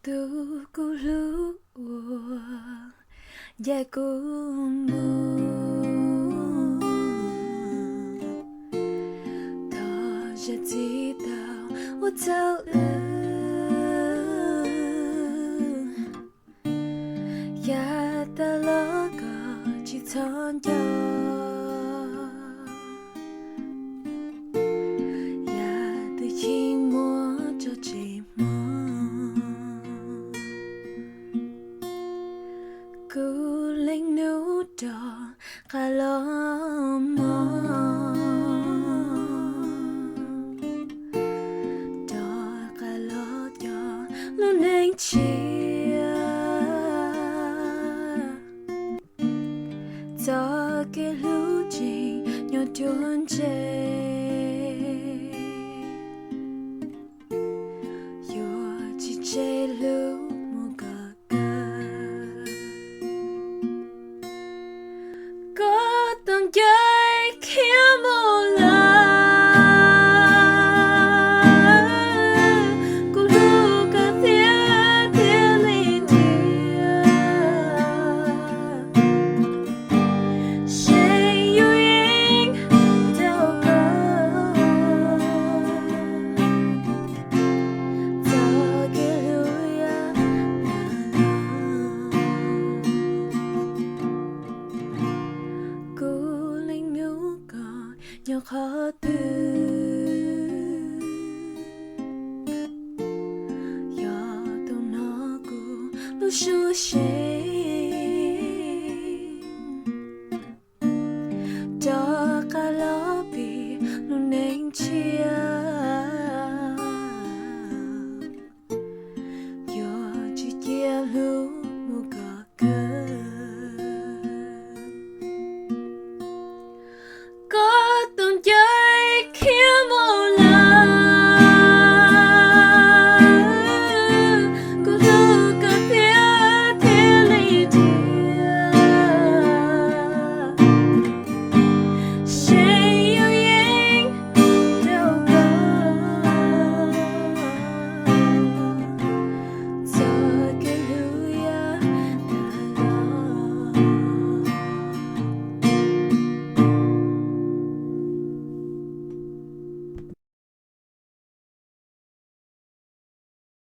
Tus kuv hlub uas ncaim kuv mus, thov zam txim tau ua txhaum lawm. Yav tas los koj tsis txhob nco, yam twg yeej muab tso tseg hmo. Kuv leej nus rov qab los mog, rov qab los coj lub neej tshiab, txoj kev hlub tseem nyob ruaj ntseg, yuav tsis tseg hlub mus kom kawg. Koj tos ncaim khiav mus lawm, kuv hlub koj thiab thiaj li ntiag, seb yus yeej tau koj, txoj kev hlub yam no. Kuv leej nus koj nyob qhov twg, yog tus no kuv lub suab seb.